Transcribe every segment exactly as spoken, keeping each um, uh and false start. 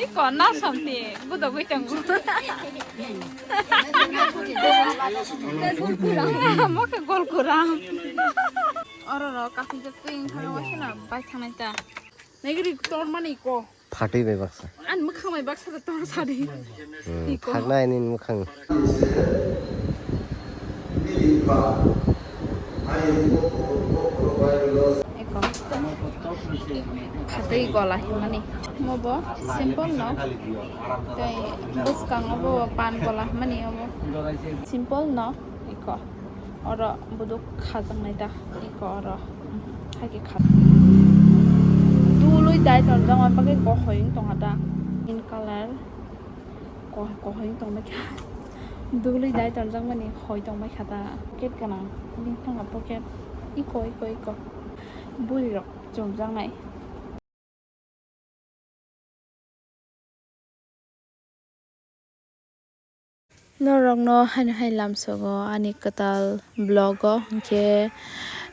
Iko nasam ti budogwi tongo. Moke gol kurang. Oro ro kaphijak twi wngkha waisa na bai thangnai ta. Negri tor mani ko. Phatwi bai baksa. An mwkhang bai baksa da tor sadi. Hmm, iko. Thaknai ni mwkhang. Eko. Khatwi gola himani. Mobo simple no. Tei bwskango bo pan gola himani obo. Simple no. Eko. Oro buduk khajaknai ta. Eko oro. Haikhe kha. Dului dai tonjak ma bagwi kohoi wng tongha ta. Green color. Ko-, kohoi tongbaikha. Dugului dai tonjakmani hoi tongbaikha ta. Pocket gwnang. Bini thangkha pocket. Iko, iko, iko. Bwrwirok chumjaknai. Norokno haino hai lamsogo ani kwtal vlog o, hinkhe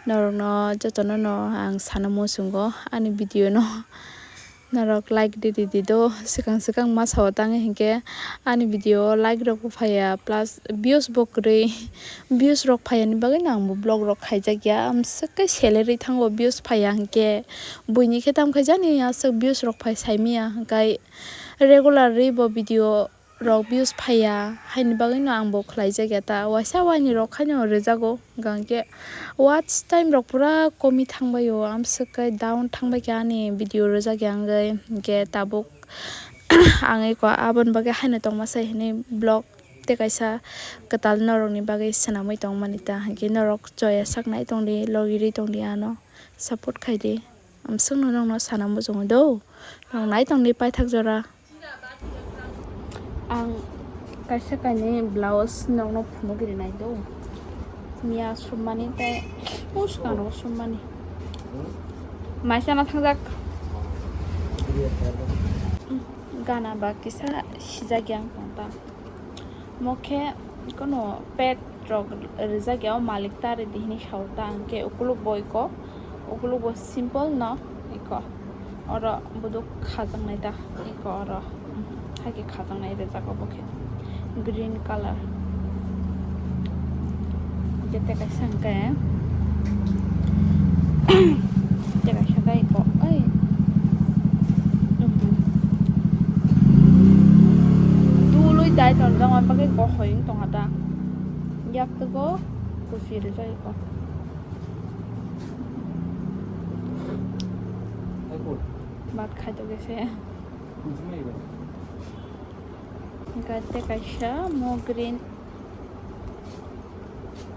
norokno jotono no ang sana muchungo ani video no. Norok like di, di, di do, swkang swkang masa o tangwi hinkhe ani video o like rok bo phaiya, plus views bo kwrwi, views rok phaiya ni bagwi no ang bo vlog rok khaijak ya, amswk khe salary thango views phaiya hinkhe, buini khe tam khaijani aswk views rok phai saimanya, hinkhe regular ri bo video rok views phaiya, haini bagwino ang bo khlaijak ya ta, waisa waini rok haino rwjago, hwnkha hwnkhe watch time rok pura komi thangbaio, amswk khe down thangbaikha ani video rwjak ya wngwi, hwnkhe tabuk ang eko aboni bagwi haino tongma sai hinwi vlog tei kaisa kwtal norokni bagwi swnamwi tongmani ta, hwnkhe norok choya saknai tongdi, logirwi tongdi ano, support khaidi, amswkno nokno sana muchungo do, nok nai tongdi paithak jora. Ang kaisa kainwi blouse nokno phunugwi rinai do. Miya summani tei bwskango summani. Maisana thangjak. Gana ba kisa sijak yang tong ta. Mokhe kono pet rok rijak ya, o malik ta ridi hini sao ta, hwnkhe ukuluk bo iko, ukuluk bo simple no iko, oro buduk khajaknai ta iko, oro, mhm, haikhe khajaknai rijak obo khe green color. Hwnkhe tei kaisa hwnkhe, tei kaisa khe iko, oi, mhm. Dului dai tonjak ma bagwi kohoi wng tongha ta. Yak tugo kuchi rijak iko. Mat khai to gese. Hwnkhe tei kaisa mo green.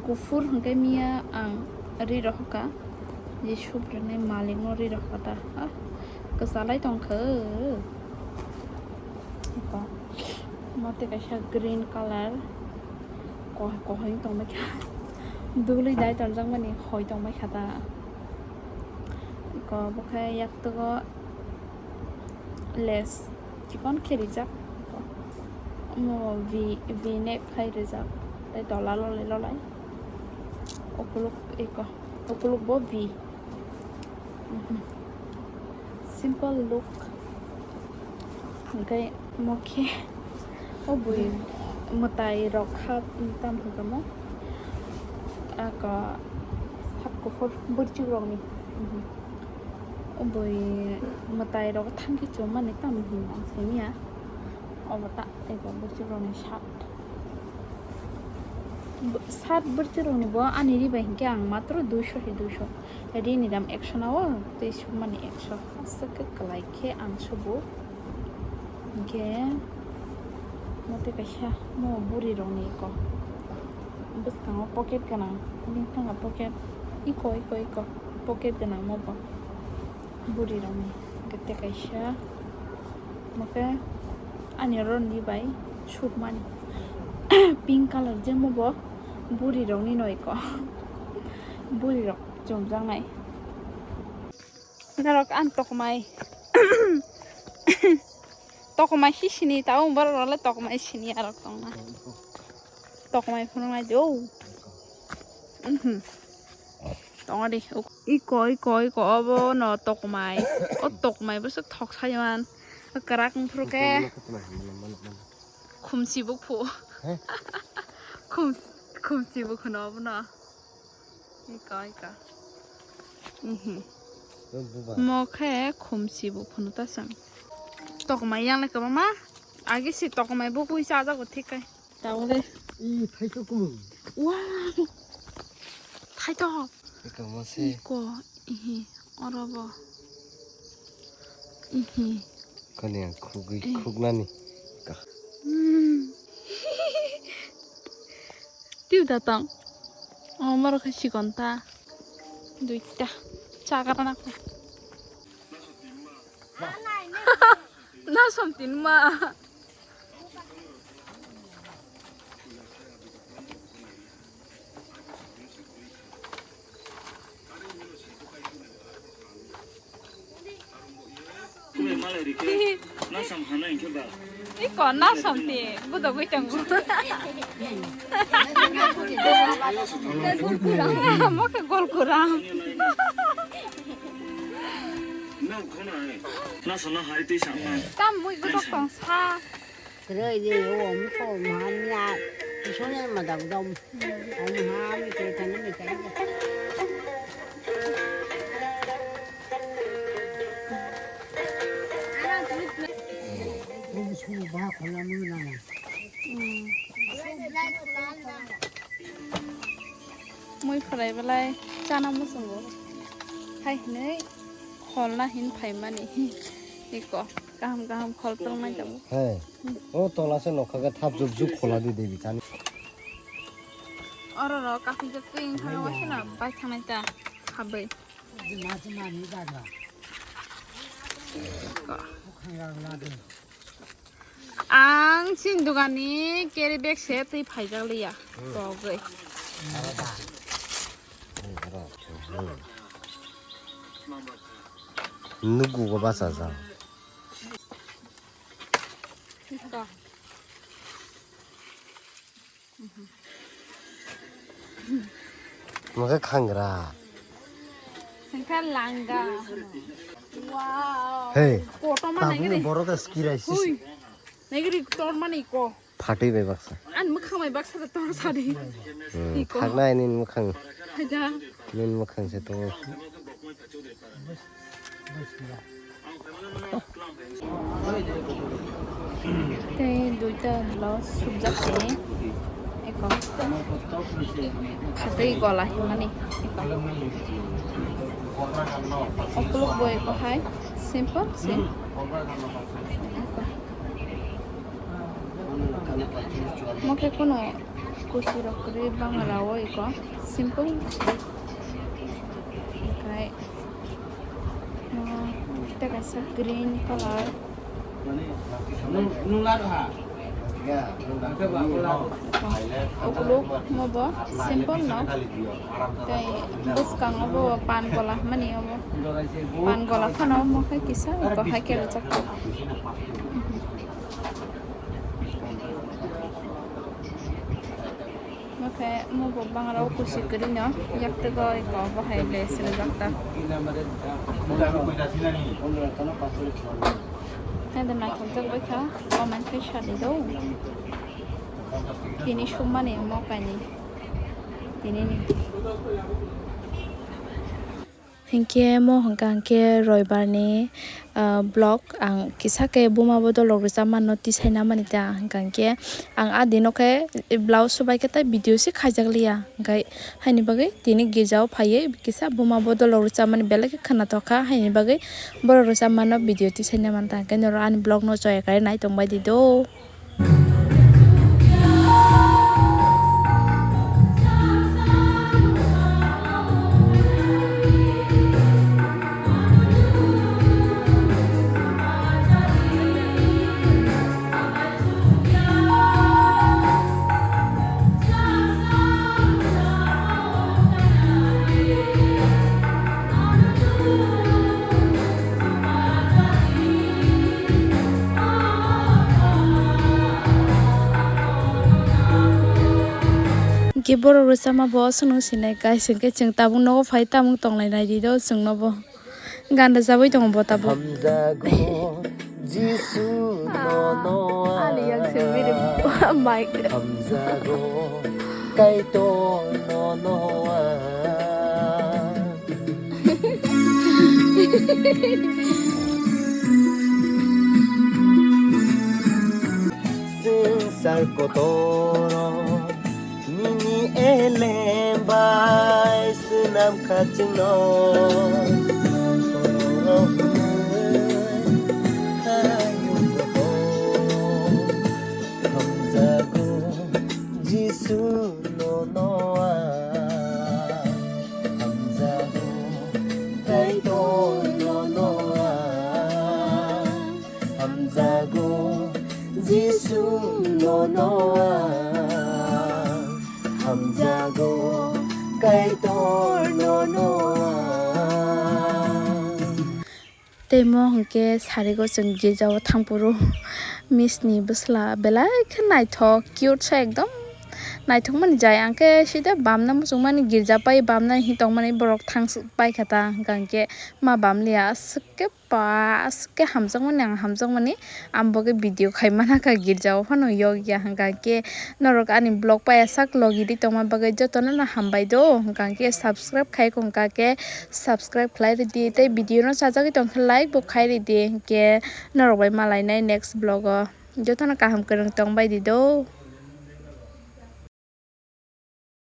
Kuphur hwnkhe miya ang ri rohorkha, je subrwnai malikno ri rohorkha ta. Ah, kwchalai tongkha. Eko, mo tei kaisa green color, ko-, kohoi tongbaikha. Dugului dai tonjakmani hoi tongbaikha ta. Eko, bokhe yaktogo lace chikon khe rijak. Omo V, V neck khai rijak. Tei tola lolai lolai. Ukuluk eko. Ukuluk bo V. Mhm. Simple look. Hwnkhe mokhe o bui mwtai rok ha tam hwnkhe mo. Aka sak kuphur bwrwchwk rokni. Mhm. O bui mwtai rok thangkhe chumani tamo hinwi ang saimanya. Obo ta eko bwrwchwk rokni shirt. Bo-, shirt bwrwchwk rokni bo ani ri bai hinkhe ang matro duiso se duiso. Rini dam ekso nao tei sumani ekso. Aswk khe kwlai khe ang subu. Hinkhe mo tei kaisa mo bwrwi rokni eko. Bwskango pocket gwnang. Bini thangkha pocket. Eko, eko, eko. Pocket gwnang mo bo. Bwrwi rokni. Hwnkhe tei kaisa. Mo khe ani oro ni bai sukmani. Pink color je mo bo. Bwrwi rokni no eko. Bwrwi rok chumjaknai. Norok ang tokomai. Tokomai si sini, tabo borok rok le tokomai sini arok tongna. Tokomai phunuknai di o. Mhm. Tongo di. Iko, iko, iko, obo no tokmai. O tokmai bo se thok sai man. Kwrak wngphuru khe. Khumsi bukhu. He? Khum, khumsi bukhu no obo no. Iko, iko. Ihi. Mo khe khumsi bukhu no ta sang. Tokmai yang le kwbangma. Agi si tokmai bukhu chajago thik kai. Tabole. I thaito kumu. Wow. Thaito. Iko mose. Iko. Ihi. Orobo. Ihi. Kani ang khugui, eh, khugnani. Ka. Hmm. Tiu datang. Oh, maro khe sikon ta. Duita. Chakarana ko. Na something ma. Iko na something budo gui tongo. Mo khe gol kurang. Tam mui gudok tong sa. Kwrwi de o omo kho maha miya. Isone ma dam dam. Omo ha mi khe thani mi khe. Omo su ba khola mu na na. Mui phalai belai chana muchungo. Hai hinui kholna hin phaimani. Iko kaham kaham khol tongnai tongo. Hai. O tola se nokha khe thap juk juk khola di debi chani. Oro ro kaphijak twi wngkha waisa na bai thangnai ta habwi. Ang chini dogani carry bag se twi phaijak liya. Hmm. Togwi. Nugu go bachajak. Mokhe khangra. Sengkha langa. Wow. Hey. Koto ma tabukni naigri. Borok khe skirai si. Hui. Naigri kotor mani ko. Phatwi bai baksa. An mwkhang bai baksa da tor sadi. Hmm, iko. Thaknai nini mwkhang. Haida. Nini mwkhang se tongo. Tei duita blouse subjak tini. Eko. Phatwi gola himani. Eko. Ukuluk bo eko hai. Simple, sim. Eko. Mo khe kuno kusi rok kwrwi bangala o eko simple. Okai mo tei kaisa green colour. Ukuluk mo bo simple no. Tei bwskango bo pan gola hwnmani obo. Pan gola phano mo khe kisa eko hai khe rwchapkha. Mo khe mo bo bangrao kusi kwrwino yaktwgo eko bo hai lace rwjak ta. Hai da naithokjak bai kha, comment khe sa di do. Tini sumani mo kainwi tinini. Hinkhe mo hwnkha hinkhe roibar ni, ah, vlog ang kisa khe buma bodol rok rwchapmano tisaina mani ta hwnkha hinkhe ang ah dino khe blouse subai khe tei video se khaijak liya hwnkhe haini bagwi tini girja o phaiwi kisa buma bodol rok rwchapmani belai khe khwnathok kha haini bagwi borok rwchapmano video tisaina manta hwnkhe norok ani vlog no chaya khe nai tongbai di do. Khe borok rwchapma bo aswk nung sinai, guys, hwnkhe chwng tabuk nogo phai tamung tonglai nai di do chwng nobo. Gan rwchabwi tongo bo tabuk. Hamjago Jisu no no Ah, ani yang simi de mic. Hamjago Kaitor no no. Swngchar kotoro nini elem bai swnam kha chwngno. Hayung kotor hamjago Jisu no no ang. Hamjago Kaitor no no ang. Hamjago Jisu no no ang. Hamjago Kaitor no no ang. Tei mo hwnkhe sarigo chwng girjao thangphuru Miss ni bwsla belai khe naithok, cute sa ekdom naithokmani jai. Ang khe sida bamna muchungmani, girja pai bamna hi tongmani, borok thang paikha ta, hwnkha hwnkhe ma bamliya, aswk khe pa, aswk khe hamjakmani, ang hamjakmani. Ang bo khe video khai mana kha, girjao phano yokya, hwnkha khe norok ani vlog paiya sak logi di tongma bagwi jotono no hambai do, hwnkha khe subscribe khai kongkha khe subscribe khlai ridi, tei video no chajagwi tongkhe like bo khai ridi, hwnkhe norok bai malainai next vlog o, jotono kaham kwrwng tongbai di do.